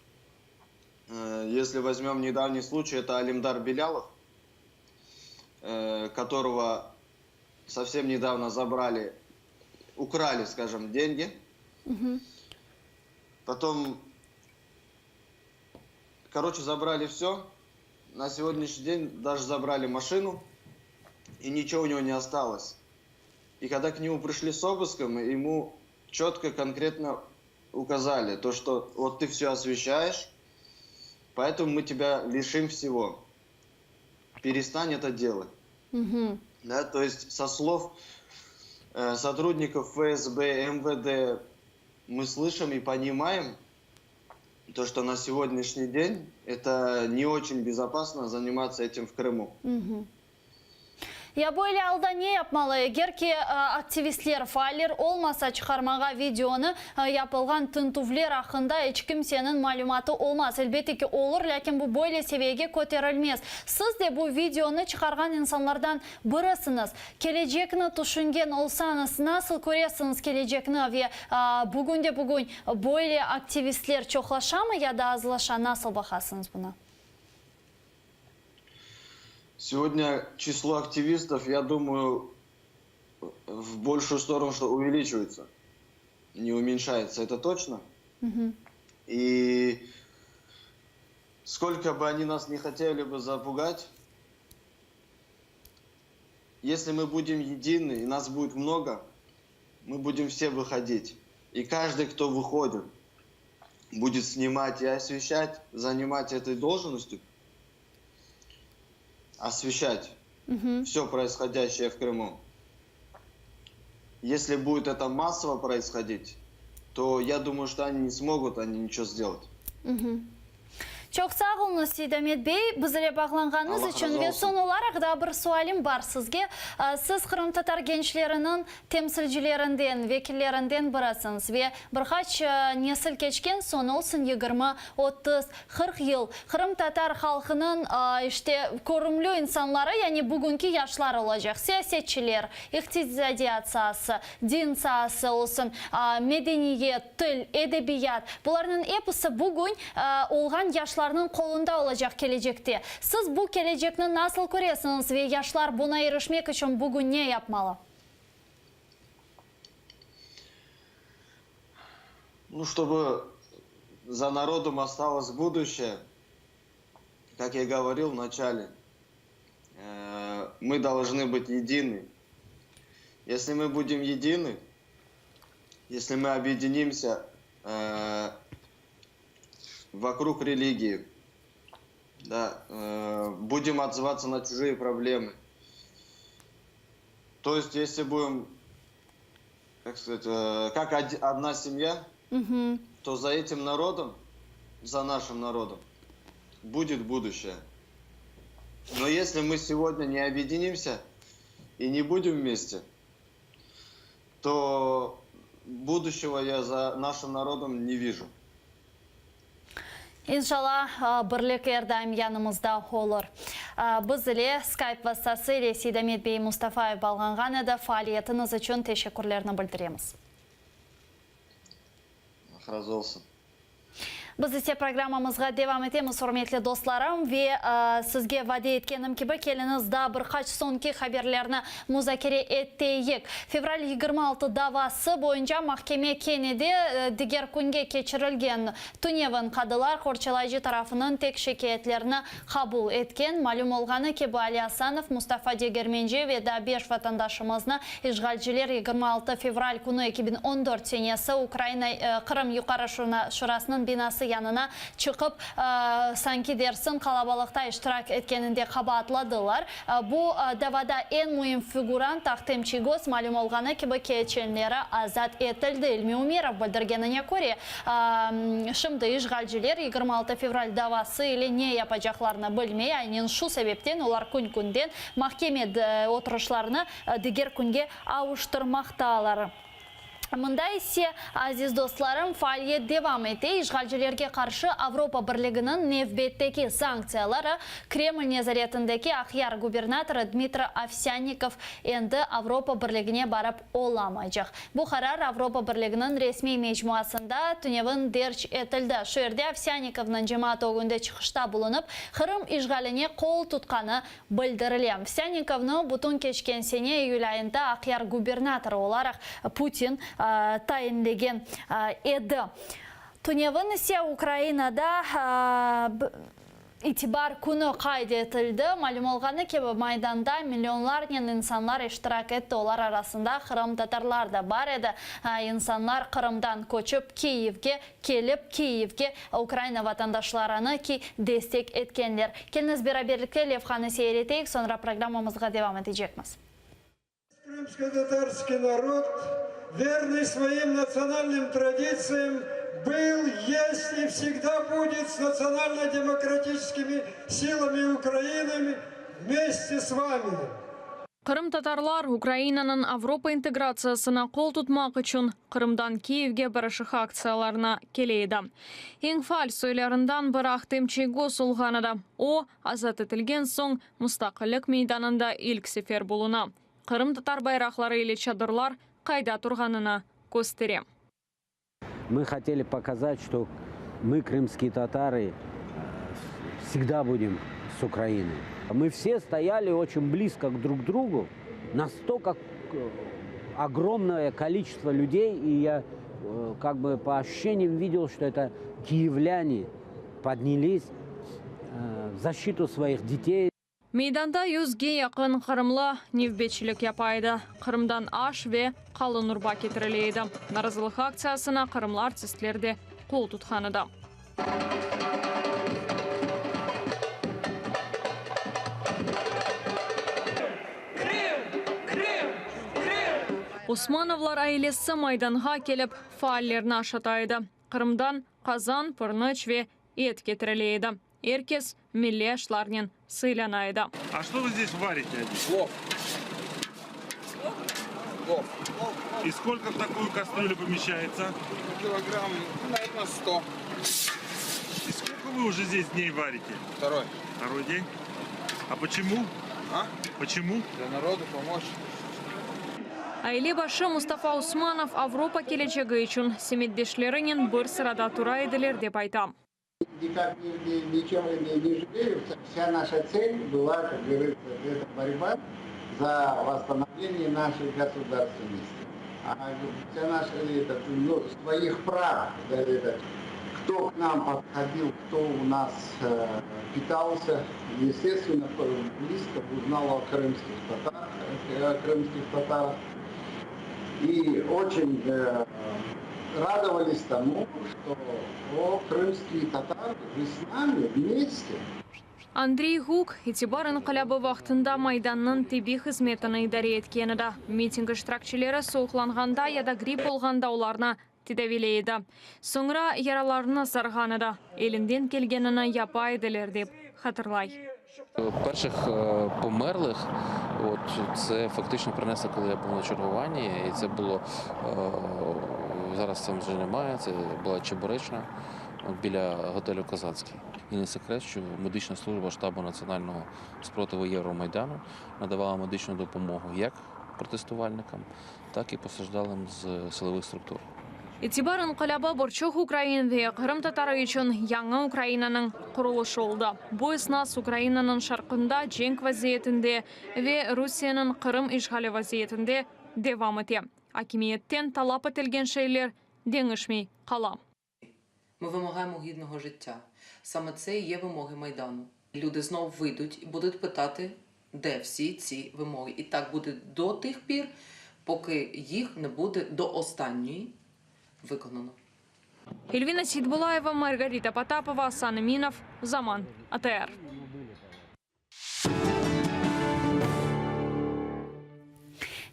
э, если возьмем недавний случай, это Алимдар Белялов, э, которого совсем недавно забрали, украли, скажем, деньги. Угу. Потом, короче, забрали все. На сегодняшний день даже забрали машину, и ничего у него не осталось. И когда к нему пришли с обыском, ему четко, конкретно указали, то, что вот ты все освещаешь, поэтому мы тебя лишим всего. Перестань это делать. Угу. Да, то есть со слов э, сотрудников ФСБ, МВД мы слышим и понимаем, то, что на сегодняшний день это не очень безопасно заниматься этим в Крыму. Угу. Ya böyle alda ne yapmalı? Eger ki aktivistler, faaller olmasa çıqarmağa videonı, yapılğan tintüvler aqqında iç kimseniñ malümatı olmaz. Elbette ki, olur, lâkin bu böyle seviyege köterilmez. Siz de bu videonı çıqarğan insanlardan birisiñiz. Kelecekni tüşüngen olsañız, nasıl köresiñiz kelecekni ve bugün de bugün böyle aktivistler çoqlaşamı ya da azlaşa, nasıl baqasıñız buña? Сегодня число активистов, я думаю, в большую сторону, что увеличивается, не уменьшается, это точно. Угу. И сколько бы они нас не хотели бы запугать, если мы будем едины и нас будет много, мы будем все выходить. И каждый, кто выходит, будет снимать и освещать, занимать этой должностью, освещать угу. все происходящее в Крыму. Если будет это массово происходить, то я думаю, что они не смогут они ничего сделать. Угу. Çoq sağ oluñız, Seydamet bey, bizle bağlanğanıñız içün. Ve soñ olaraq da bir sualim bar sizge. Siz qırımtatar gençleriniñ temsilcilerinden, vekillerinden birisiñiz ve bir qaç nesil keçken soñ, olsun 20, 30, 40 yıl, qırımtatar halqınıñ, işte, körümli insanları, yani bugünki yaşlar olacaq, siyasetçiler, iqtisadiyat saası, din saası olsun, medeniyet, til, edebiyat, bularnıñ episi bugün olğan yaşlarnıñ qolunda olacaq kelecekte. Siz bu kelecekni nasıl köresiñiz ve yaşlar buña irişmek içün bugün ne yapmalı? Ну, чтобы за народом осталось будущее, как я говорил в начале, э, мы должны быть едины. Если мы будем едины, если мы объединимся э, вокруг религии, да, э, будем отзываться на чужие проблемы. То есть, если будем, как сказать, э, как одна семья, угу. то за этим народом, за нашим народом будет будущее. Но если мы сегодня не объединимся и не будем вместе, то будущего я за нашим народом не вижу. İnşalla, birlik er daim yanımızda olur. Biz ile Skype vastası ile Seydamet bey Mustafayev bağlanğan edi. Faaliyetiñiz içün teşekkürlerni bildiremiz. Allah razı olsun. Biz ise programmamızğa devam etemiz, ürmetli dostlarım, ve sizge vade etkenim kibi, keliñiz daa bir qaç soñki haberlerni muzakere eteyik. Fevral 26 davası boyunca mahkeme kene de diger künge keçirilgen. Tünevin qadılar qorçalayıcı tarafınıñ tek şikâyetlerini qabul etken. Malüm olğanı kibi, Ali Asanov, Mustafa Degermenci ve daa beş vatandaşımıznı işğalciler 26 fevral künü 2014 senesi Ukraina Qırım Yuqarı Şurasınıñ binası yanına çıqıp, sanki dersiñ qalabalıqta iştirak etkeninde qabaatladılar. Bu davada eñ müim figurant Ahtem Çiygoz, malüm olğanı kibi, keçenleri azat etildi. İlmi Umerov bildirgenine köre, şimdi işğalciler 26 fevral davası ile ne yapacaqlarını bilmey, aynen şu sebepten olar kün-künden mahkeme oturışlarını diger künge avuştırmaqtalar. Mında ise, aziz dostlarım, faaliyet devam ete, işğalcilerge qarşı Avropa Birliginiñ nevbetteki sanktsiyaları, Kreml nezaretindeki Aqyar gubernatorı Dmitro Ovsânnikov endi Avropa Birligine barıp olamaycaq. Bu qarar Avropa Birliginiñ resmiy mecmuasında tünevin derc etildi. Şu yerde Ovsânnikovnıñ cemaat ögünde çıqışta bulunıp, Qırım işğaline qol tutqanı Bildirile. Ovsânnikovnı bütün keçken sene iyül ayında Aqyar gubernatorı olaraq Putin tayinlegen edi. Tünevin ise Ukrainada İtibar künü qayd etildi. Malüm olğanı kibi, Maydanda millionlarnen insanlar iştirak etti, olar arasında qırımtatarlar da bar edi. İnsanlar Qırımdan köçip Kiyevge kelip, Kiyevge Ukraina vatandaşlarını ki destek etkenler. Keliñiz beraberlikte levhanı seyir eteyik, soñra programmamızğa devam etecekmiz. Krımskotatarskiy narod, vernyy svoim natsionalnym traditsiyam, byl, est i vsegda budet s natsionalno-demokratiçeskimi silami Ukrainy vmeste s vami. Qırımtatarlar Ukrainanıñ Avropa integratsiyasına qol tutmaq içün Qırımdan Kiyevge barışıq aktsiyalarına kele edi. Eñ faal soylarından biri Ahtem Çiygoz olğan edi. O, azat etilgen soñ Mustaqillik meydanında ilk sefer buluna. Qırımtatar bayraqları ile çadırlar qayda turğanını köstere. Mı hoteli pokazat, çto mı, krımskiye tatarı, vsegda budem s Ukrainoy. Mı vse stoyali oçen blizko drug drugu, nastolko ogromnoye koliçestvo lyudey, i ya kak bı po oşuşeniyam videl, çto eto kiyevlâne podnyalis v zaşçitu svoih detey. Meydanda yüzge yaqın qırımlı nevbetçilik yapa edi. Qırımdan aş ve qalın urba ketirile edi. Narazılıq aktsiyasına qırımlı artistler de qol tutqan edi. Osmanovlar ailesi Maydanğa kelip, faallerni aşata edi. Qırımdan qazan, pırnıç ve et ketirile edi. Er kes milliy aşlarnen sıylana edi. A çto vı zdes varite? Plov. Plov. I skolko v takuyu kastrülю pomeşçaetsya? Kilogramm, naverno, sto. I skolko vı uje zdes dney varite? Vtoroy. Vtoroy den? A poçemu? A? Poçemu? Dlâ narodu pomoç. Aile başı Mustafa Osmanov Avropa kelecegi içün semetdeşlerinen bir sırada tura ediler, dep ayta. Andriy Guk, İtibar inqilâbı vaqtında Maydannıñ tibbiy hızmetini idare etken edi. Miting iştirakçileri soğuqlanğanda ya da gripp olğanda olarnı tedaviyley edi. Soñra yaralarını sarğan edi. Elinden kelgenini yapa ediler, dep hatırlay. Perşih pomerlih, ot, tse faktično prinesli, koli ya buv na çerguvanni, i tse bulo, zaraz tse vje nemaye, tse bula Çeburečna. От біля готелю Козацький. І не секрет, що медична служба штабу національного спротиву Євромайдану надавала медичну допомогу як протестувальникам, так і постраждалим з силових структур. İtibar inqilâbı bir çoq ukrain ve qırımtatarı içün yañı Ukrainanıñ qurulışı oldı. Bu esnas Ukrainanıñ şarqında cenk vaziyetinde ve Rusiyeniñ Qırım işğali vaziyetinde devam ete. Akimiyetten talap etilgen şeyler deñişmey qala. Ми вимагаємо гідного життя. Саме це і є вимоги Майдану. Люди знов вийдуть і будуть питати, де всі ці вимоги. І так буде до тих пір, поки їх не буде до останньої виконано. Эльвина Сейтбулаева, Маргарита Потапова, Асан Эминов, Заман, ATR.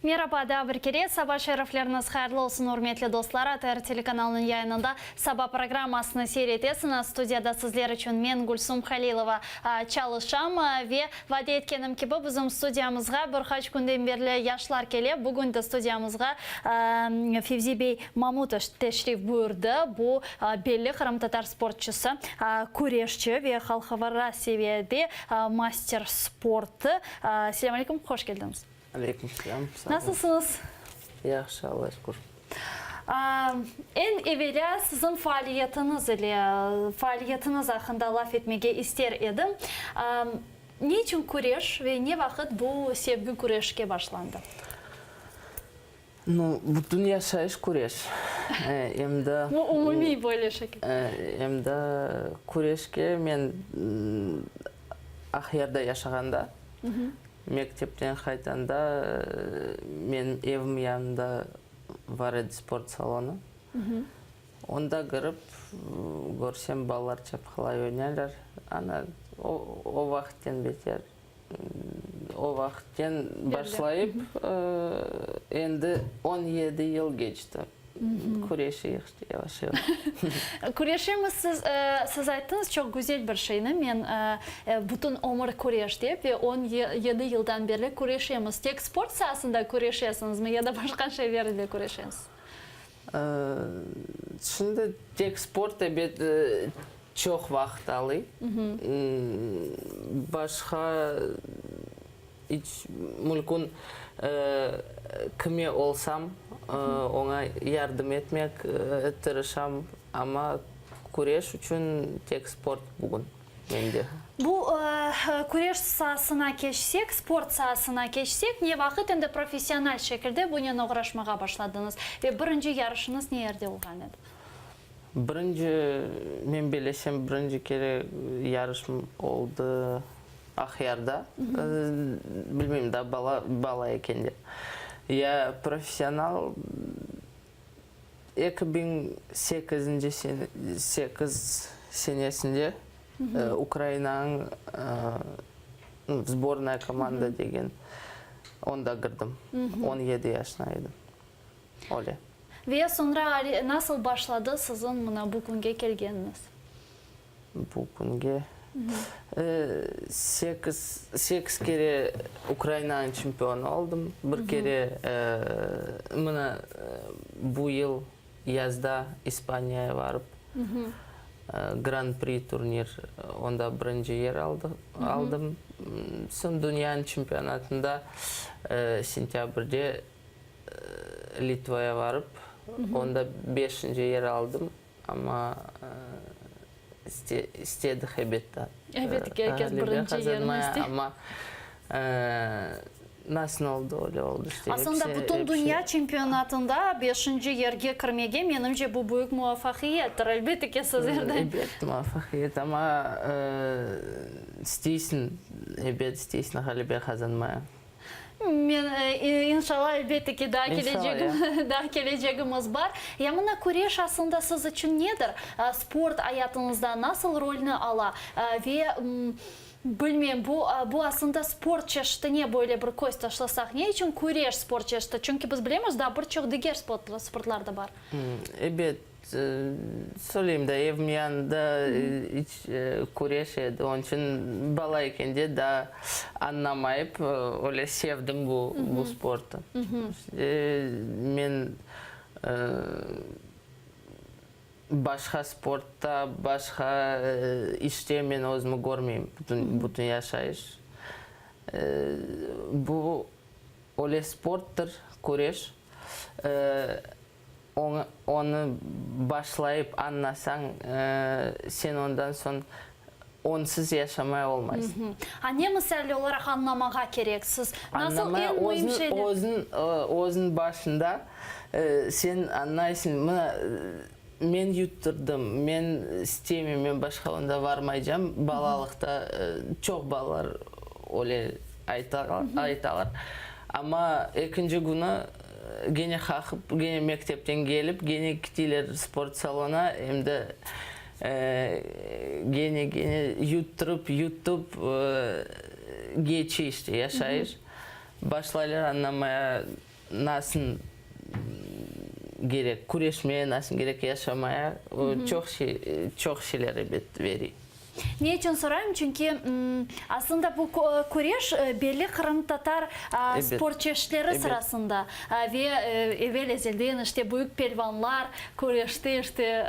Meraba daa bir kere, saba şerifleriñiz hayırlı olsun, ürmetli dostlar, ATR telekanalınıñ yayınında Saba programmasını seyir etesiñiz. Studiyada sizler içün men, Gülsum Halilova, çalışam ve vade etkenim kibi, bizim studiyamızğa bir qaç künden berli yaşlar kele. Bugün de studiyamızğa Fevzi bey Mamutov teşrif buyurdı. Bu, belli qırımtatar sportçısı, küreşçi ve halqara seviyede master sportı. Selâm aleyküm, hoş keldiñiz. Aleyküm selâm, sağ olun. Nasılsıñız? Yahşı, Allağa şükür. Eñ evelâ siziñ faaliyetiñiz ile, faaliyetiñiz aqqında laf etmege ister edim. Ne içün küreş ve ne vaqıt bu sevgi küreşke başlandı? Nu, bütün yaşayış küreş. Em de. Bu umumiy böyle şekil. Em de küreşke men Aqyarda yaşağanda, mektepten qaytanda menim evim yanında bar edi sport salonı. Onda kirip, körsem balalar çapqalay oynaylar. Ana, o vaqıtten beter O vaqıtten başlayıp, endi 17 yıl keçti. Küreşeyik işte yavaş-yavaş. Küreşemiz, siz, siz ayttıñız çoq güzel bir şeyni, men bütün ömür küreş dep ve 17 yıldan berli küreşemiz. Tek sport saasında küreşesiñizmi ya da başqa şeyler ile küreşesiñiz? Şimdi tek sport, ebet, çoq vaqıt alıy. Başqa iç mülkün kime olsam, oña yardım etmek tırışam, amma küreş içün tek sport bugün. Mende. Bu küreş saasına keçsek, sport saasına keçsek, ne vaqıt endi professional şekilde bunen oğraşmağa başladıñız ve birinci yarışıñız ne yerde olğan edi? Birinci, men bilesem, birinci kere yarışım oldı Aqyarda, bilmeyim, daa bala, bala ekende. Ya professional 2008-nci sekiz senesinde Ukrainanıñ sbornaya komanda degen onda kirdim. 17 yaşına edim. Öyle. Ve soñra nasıl başladı siziñ mına bu künge kelgeniñiz? Bu künge sekiz, sekiz kere Ukrainanıñ çempionı oldım. Bir kere mına bu yıl yazda İspaniyaya barıp, Gran-pri turnir, onda birinci yer aldım. Soñ dünyanıñ çempionatında sentâbrde Litvaya barıp, onda beşinci yer aldım. Amma istedik elbette. Elbette ki, er kes birinci yerni istey. Amma nasıl oldı, öyle oldı işte. Aslında bütün dünya çempionatında beşinci yerge kirmege, menimce, bu büyük muvafaqiyettir. Elbette ki, siz er daim. Elbet, muvafaqiyet, amma isteysiñ, elbet isteysiñ ğalebe qazanmaya. Men, inşallah, elbette ki, daa kelecegim, daa kelecegimiz bar. Ya mına küreş aslında siz içün nedir? Sport ayatıñızda nasıl rolni ala? Ve, bilmeyim, bu, bu aslında sport çeşitine böyle bir köz taşlasaq, ne içün küreş sport çeşiti? Çünki biz bilemiz, daa bir çoq diger sportlar da bar. Ebet, Söyleyim da, evim yanında iç küreş edi, onıñ içün bala ekende daa añlamayıp öyle sevdim bu bu sportı. Men. Başqa sportta, başqa işte men özümi körmeyim bütün, bütün yaşayış. Bu öyle sporttır, küreş. Oñı, onı başlayıp añlasañ, sen ondan soñ onsız yaşamay olmaysıñ. A ne misal olaraq añlamağa kerek siz? Nasıl Añlamaya eñ müim özüñ, şeyler? özüñ, özüñ başında sen añlaysıñ, mına, men yuttırdım, men istemeyim, men başqa onda varmaycam. Balalıqta çoq balalar öyle aytalar. Amma ekinci künü Gene qaqıp, gene mektepten kelip, gene kitiler sport salona, em de gene, gene yuttırıp, yutup keçe işte yaşayış. Başlaylar añlamaya nasıl kerek küreşmeye, nasıl kerek yaşamaya, çoq şey, çoq şeyler ebet bere. Ne içün sorayım? Çünki aslında bu küreş belli qırımtatar sport çeşitleri sırasında ve evel-ezelden işte büyük pelvanlar küreşti, işte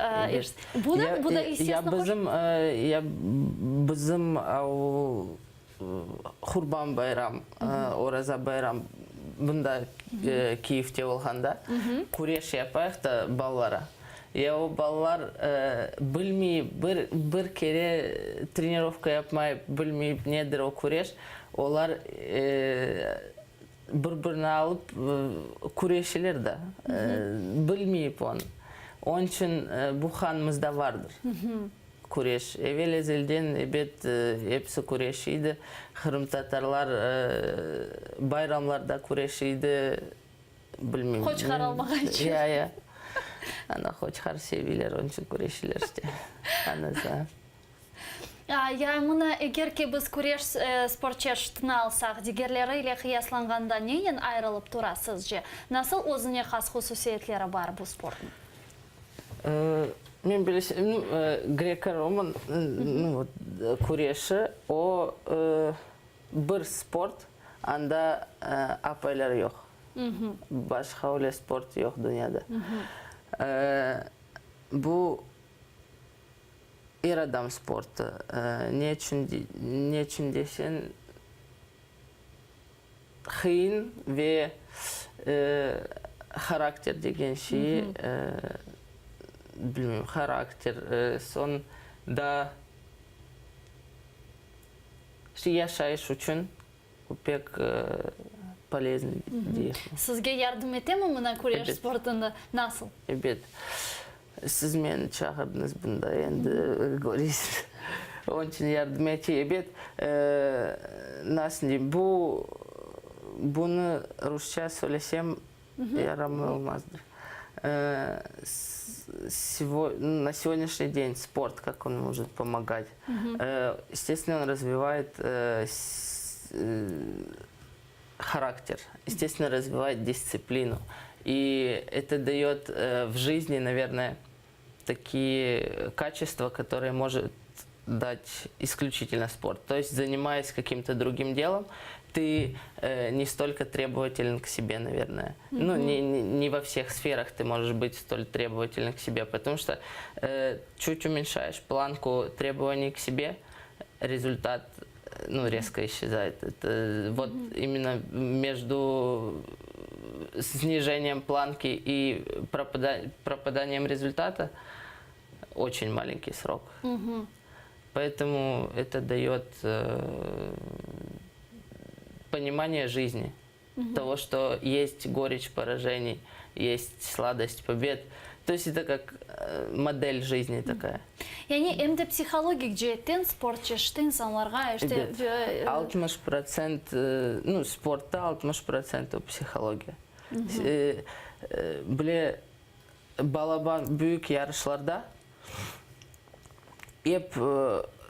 bu da, bu da Ya bizim, ya bizim Qurban bayram, Oraza bayram bunda Kiyevde olğanda küreş yapayıq da balalara. Ya o balalar bilmeyip, bir, bir kere trenirovka yapmayıp, bilmeyip nedir o küreş, olar bir-birini alıp küreşeler da, bilmeyip onı. Onıñ içün bu qanımızda vardır. Küreş. Evel-ezelden, ebet, episi küreşiydi. Qırımtatarlar bayramlarda küreşiydi. Bilmeyim. Qoçqar almağa içün. Ya, ya. Ana, qoçqar seviyler, onıñ içün küreşiler işte. Anası. Ya, mına, eger ki biz küreş sport çeşitini alsaq, digerleri ile qıyaslanğanda nenen ayırılıp tura sizce? Nasıl özüne has hususiyetleri bar bu sportnıñ? Men bilesem, greko-roman küreşi, o bir sport, anda apaylar yoq. Başqa öyle sport yoq dünyada. Bu er adam sportı. Ne içün, ne içün desen, Qıyın ve harakter degen şeyi, bilmeyim, harakter, soñ daa işte yaşayış içün pek poleznıy deyim. Sizge yardım etemi mına küreş sportında? Nasıl? Ebet. Siz meni çağırdıñız bunda, endi köresiz. Onıñ içün yardım ete. Ebet, nasıl deyim, bu, bunı rusça söylesem, yaramay olmazdır. Na segodняшний день спорт, как он может помогать? Естественно, он развивает характер, естественно, развивает дисциплину. И это дает в жизни, наверное, такие качества, которые может дать исключительно спорт. То есть, занимаясь каким-то другим делом, ты э, не столько требователен к себе, наверное. Mm-hmm. Ну, не, не, не во всех сферах ты можешь быть столь требователен к себе, потому что э, чуть уменьшаешь планку требований к себе, результат ну, резко исчезает. Это вот mm-hmm. именно между снижением планки и пропада пропаданием результата очень маленький срок. Mm-hmm. Поэтому это дает э, понимание жизни, mm-hmm. того, что есть горечь поражений, есть сладость побед. То есть это как э, модель жизни такая. Yani em de psihologik ceetten sport çeşiti insanlarğa işte... Ebet, 60 protsent, nu, sportta 60 protsent o psihologiya. Bile balaban büyük yarışlarda ep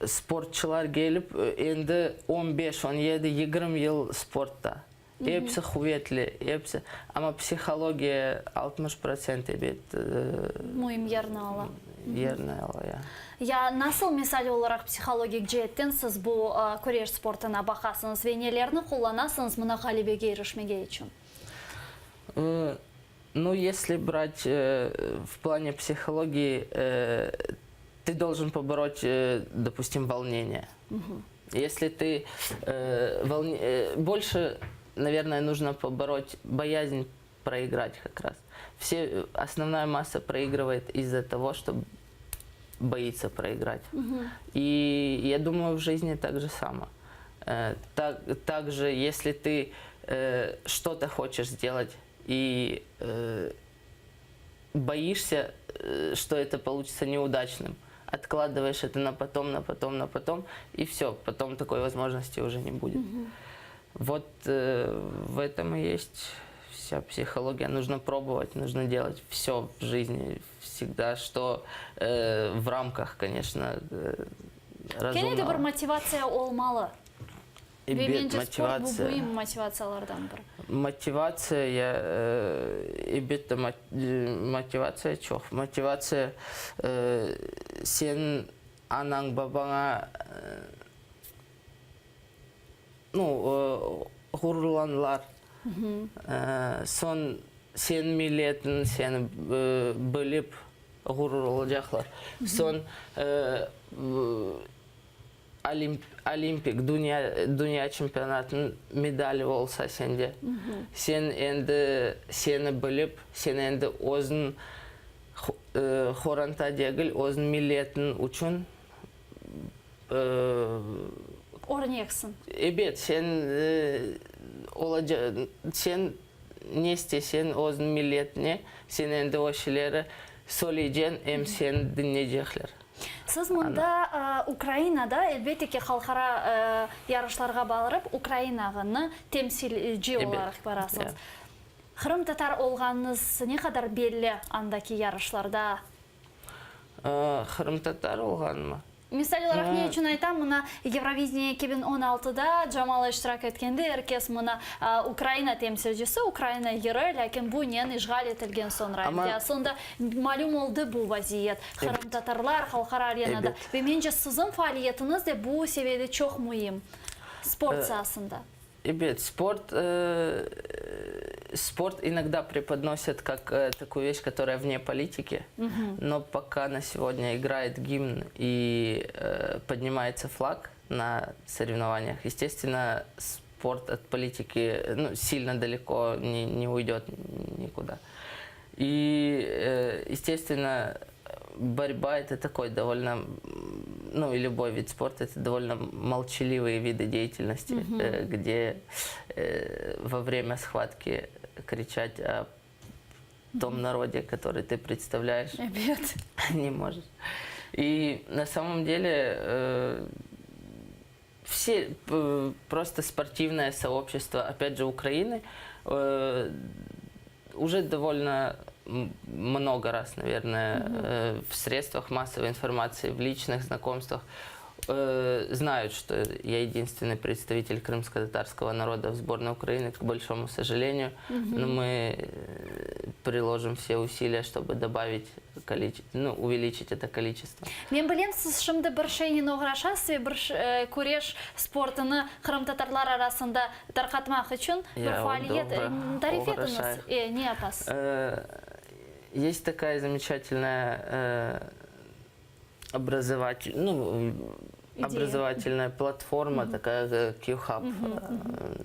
sportçılar kelip endi 15, 17, 20 yıl sportta. Episi quvetli, episi. Amma psihologiya 60 protsent ebet. Müim yerni ala. Yerni ala, ya. Ya nasıl misal olaraq psihologik ceetten siz bu küreş sportına baqasıñız ve nelerni qullanasıñız mına ğalebege irişmege içün? Ну, если брать э, в плане психологии, э, ты должен побороть, э, допустим, волнение. Если ты э, волне- э, больше, наверное, нужно побороть боязнь проиграть как раз. Все, э, основная масса проигрывает из-за того, что боится проиграть. И я думаю, в жизни так же само. Э, Так, также, если ты э, что-то хочешь сделать и э, боишься, э, что это получится неудачным, откладываешь это на потом, на потом, на потом, и все, потом такой возможности уже не будет. Вот э, в этом и есть вся психология. Нужно пробовать, нужно делать все в жизни всегда, что э, в рамках, конечно, э, Kene de bir разумного. motivatsiya olmalı. Ve Ebet, mence sport bu motivatsiya. müim motivatsiyalardan biri. Motivatsiya, ya, e, elbette, mo- e, motivatsiya çoq. Motivatsiya e, sen anañ, babaña, e, nu, e, ğururlanırlar. E, soñ sen milletiñ seni e, bilip ğurur olacaqlar. Soñ e, Olimp, olimpik, dünya, dünya çempionatınıñ medali olsa sende, sen endi seni bilip, sen endi özüñ qoranta degil, özüñ milletiñ içün Örneksiñ. Ebet, sen olaca, sen ne isteseñ özüñ milletine, sen endi o şeyleri söyleyceñ, em seni diñleycekler. Siz mında Ukrainada, elbette ki, halqara yarışlarğa barıp, Ukrainağını temsilci olaraq barasıñız. Qırımtatar olğanıñız ne qadar belli andaki yarışlarda? Qırımtatar olğanımı? Misal olaraq ne içün aytam, mına Eurovideniye 2016da Jamala iştirak etkende er kes mına Ukraina temsilcisi, Ukraina yırı, lâkin bunen işğal etilgen soñra Amma endi asılında malüm oldı bu vaziyet, qırımtatarlar halqara arenada. Ve mence siziñ faaliyetiñiz de bu seviyede çoq müim sport saasında. Ebet, sport, sport inogda prepodnosят как такую вещь, которая вне политики, но пока на сегодня играет гимн и поднимается флаг на соревнованиях, естественно, спорт от политики, ну, сильно далеко не, не уйдет никуда. И, естественно, борьба это такой довольно, ну и любой вид спорта, это довольно молчаливые виды деятельности, э, где э, во время схватки кричать о том народе, который ты представляешь, Ebet. не можешь. И на самом деле э, все э, просто спортивное сообщество, опять же, Украины, э, уже довольно много раз, наверное, э, в средствах массовой информации, в личных знакомствах э, знают, что я единственный представитель крымско-татарского народа в сборной Украины, к большому сожалению. Но мы э, приложим все усилия, чтобы добавить количество, ну, увеличить это количество. Men bilem, siz şimdi bir şeynen oğraşasız ve bir küreş sportını qırımtatarlar arasında tarqatmaq içün bir Ya, faaliyet doğru. tarif etiñiz. Oğraşayıq. E, ne yapasız? Э, Есть такая замечательная э, образователь, ну, Идея. образовательная платформа, такая э, Q-Hub. Э,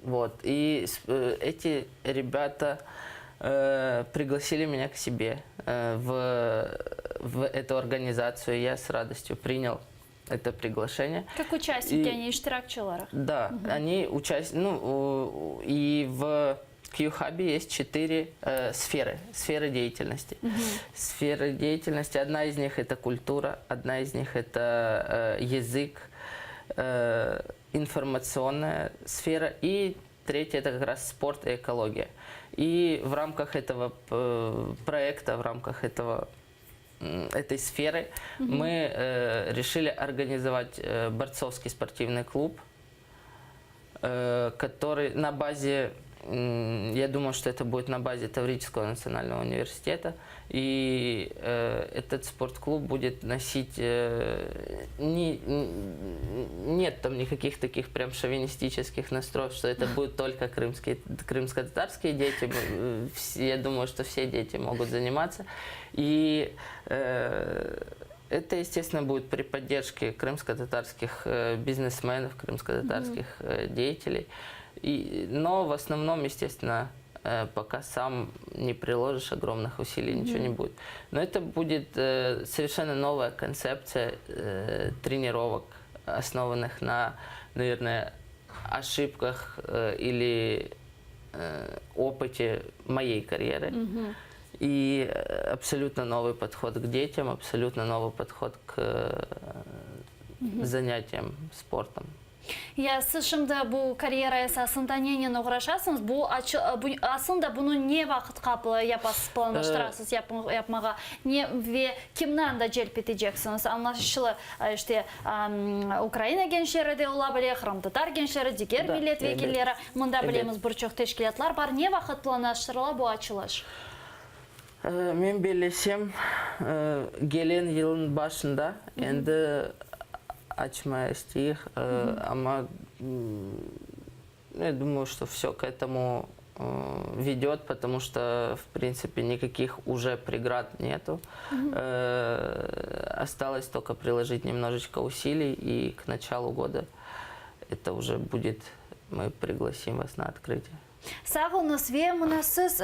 Вот. И с- э, эти ребята э, пригласили меня к себе э, в, в эту организацию. Я с радостью принял это приглашение. Как участники, И- они iştirakçi olaraq. Да, они участвуют, ну, у- и в Q-Hub есть четыре э, сферы, сферы деятельности. Сферы деятельности, одна из них это культура, одна из них это э, язык, э, информационная сфера и третья это как раз спорт и экология. И в рамках этого э, проекта, в рамках этого м, этой сферы мы э, решили организовать э, борцовский спортивный клуб, э, который на базе м, Я думаю, что это будет на базе Таврического национального университета. И э, этот спортклуб будет носить... Э, не, нет там никаких таких прям шовинистических настроев, что это будут только крымские, крымско-татарские дети. Э, я думаю, что все дети могут заниматься. И э, это, естественно, будет при поддержке крымско-татарских э, бизнесменов, крымско-татарских mm-hmm. деятелей. И, но в основном, естественно, э, пока сам не приложишь огромных усилий, mm-hmm. ничего не будет. Но это будет совершенно новая концепция тренировок, основанных на, наверное, ошибках или опыте моей карьеры. Mm-hmm. И абсолютно новый подход к детям, абсолютно новый подход к занятиям спортом. Ya siz şimdi bu karyera esasında nenen oğraşasıñız? Bu bu aslında bunı ne vaqıtqa yapasız, planlaştırasız yapmağa? Ne ve kimni anda celp eteceksiñiz? Añlaşıla, işte, Ukraina gençleri de ola bile, qırımtatar gençleri, diger millet vekilleri. Mında bilemiz, bir çoq teşkilâtlar bar. Ne vaqıt planlaştırıla bu açılış? Men bellesem, gelen yılnıñ başında endi açmaya isteyik, amma ya думаю, что все к этому ведет, потому что, в принципе, никаких уже преград нету. Осталось только приложить немножечко усилий, и к началу года это уже будет, мы пригласим вас на открытие. Sağ oluñız. Ve mına siz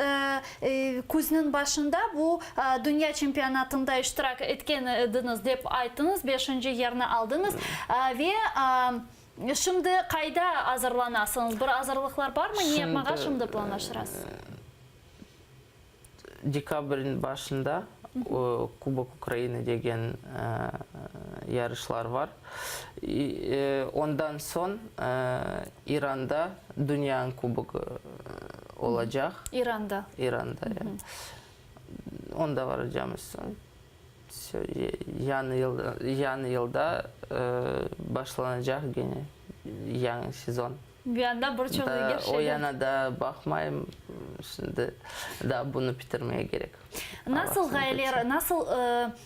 küzniñ başında bu dünya çempionatında iştirak etken ediñiz dep ayttıñız, beşinci yerni aldıñız. Ve şimdi qayda azırlanasıñız? Bir azırlıqlar barmı? Ne yapmağa şimdi planlaştırasız? Dekabrniñ başında Kubok Ukrainı degen yarışlar var. Ondan soñ İranda Dünyanıñ kubogı olacaq. İranda. İranda, ya. Onda varacamız. Yañı yılda başlanacaq gene yañı sezon. Bir anda bir çoq diger şeyler. O yana da baqmayım, şimdi daa bunı bitirmege kerek. Nasıl ğayeler, nasıl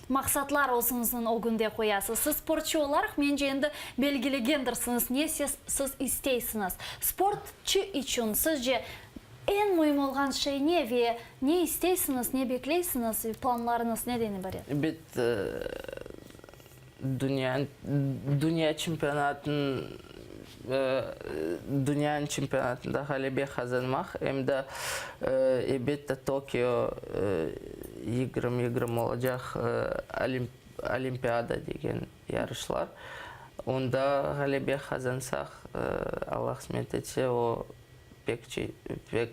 maqsatlar özüñizniñ ögünde qoyasız? Siz sportçu olaraq, mence, endi belgilegendirsiñiz, ne siz isteysiñiz. Sportçu içün, sizce, eñ müim olğan şey ne ve ne isteysiñiz, ne bekleysiñiz, planlarıñız neden ibaret? Ebet, Dünya dünya çempionatınıñ dünyanıñ çempionatında ğalebe qazanmaq, em de, elbette, Tokio 2020 olacaq Olimpiada degen yarışlar, onda ğalebe qazansaq, Alla qısmet etse, o pek pek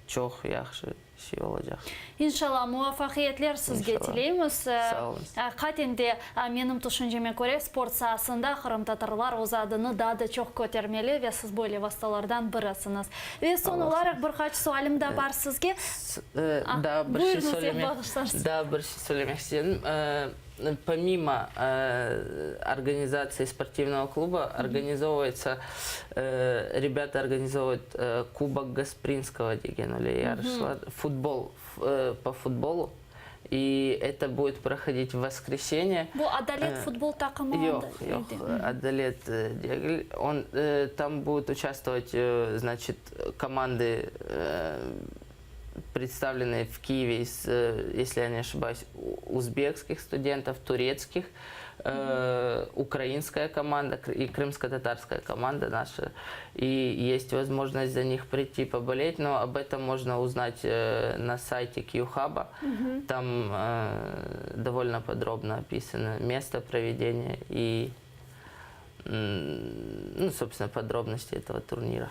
çoq yahşı şey olacaq. İnşallah, muvafaqiyetler sizge tileymiz. Sağ oluñız. Aqiqaten de, menim tüşünceme köre, sport saasında qırımtatarlar öz adını daa da çoq kötermeli ve siz böyle vastalardan birisiñiz. Ve soñ olaraq bir qaç sualim da bar sizge. Daa bir şey söylemek, daa bir şey söylemek istedim. Pomimo organizatsiyi sportivnogo kluba, organizovayıtsa, rebâta organizovayıt Kubok Gasprinskogo degen öyle yarışlar, futbol, po futbolu, i eto budet prohodit v voskresenye. Bu Adalet futbol taqımı Yoq, yoq, Adalet degil. On, tam budut uçastvovat, znaçit, komandı, predstavlennıye v Kievе iz, esli ya ne oşibayus, uzbekskih studentov, turetskih, ukrainskaya komanda i krımsko-tatarskaya komanda naşa. I est vozmojnost za nih priyти pobolet, no ob etom mojno uznat na sayte Q-Haba, tam dovolno podrobno opisano mesto provedeniya i, nu, sobstvenno, podrobnosti etogo turnira.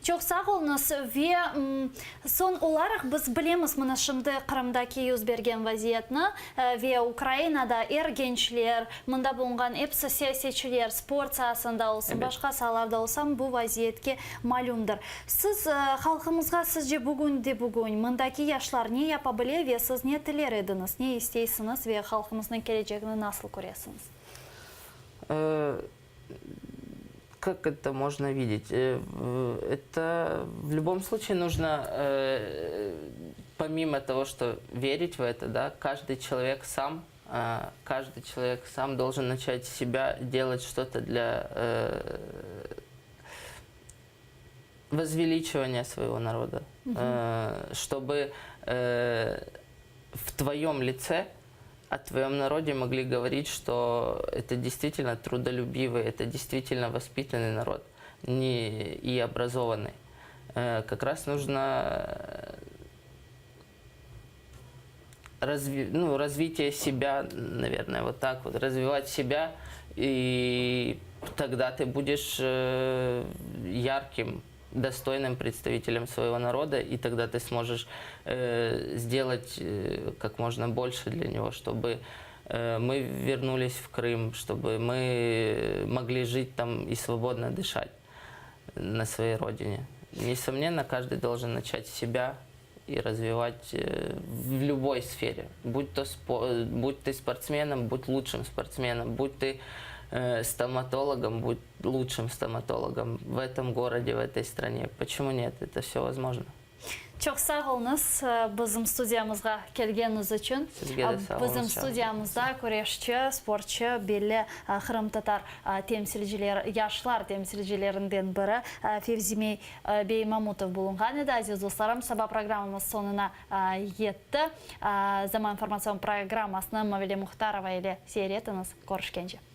Çoq sağ oluñız. Ve soñ olaraq biz bilemiz mına şimdi Qırımdaki yüz bergen vaziyetni ve Ukrainada er gençler, mında bulunğan episi siyasetçiler, sport saasında olsun, başqa saalarda olsam bu vaziyetke malümdir. Siz halqımızğa sizce bugün de bugün mındaki yaşlar ne yapa bile ve siz ne tiler ediñiz, ne isteysiñiz ve halqımıznıñ kelecegini nasıl köresiñiz? Как это можно видеть? Э, это в любом случае нужно, э, помимо того, что верить в это, да, каждый человек сам, э, каждый человек сам должен начать себя делать что-то для возвеличивания своего народа, угу. чтобы в твоем лице о твоем народе могли говорить, что это действительно трудолюбивый, это действительно воспитанный народ не, и образованный. Э, как раз нужно разви, ну, развитие себя, наверное, вот так вот, развивать себя, и тогда ты будешь э, ярким, достойным представителем своего народа, и тогда ты сможешь э, сделать э, как можно больше для него, чтобы э, мы вернулись в Крым, чтобы мы могли жить там и свободно дышать на своей родине. Несомненно, каждый должен начать с себя и развивать э, в любой сфере. Будь, то спо будь ты спортсменом, будь лучшим спортсменом, будь ты э, стоматологом, будь лучшим стоматологом в этом городе, в этой стране. Почему нет? Это все возможно. Çoq sağ oluñız bizim studiyamızğa kelgeniñiz içün. Sizge de sağ oluñız. Bizim studiyamızda küreşçi, sportçı, belli qırımtatar temsilcileri, yaşlar temsilcilerinden biri Fevzi bey Mamutov bulunğan edi. Aziz dostlarım, saba programmamız soñuna yetti. Zaman informatsion programmasını Mavile Muhtarova ile seyir etiñiz. Körüşkence.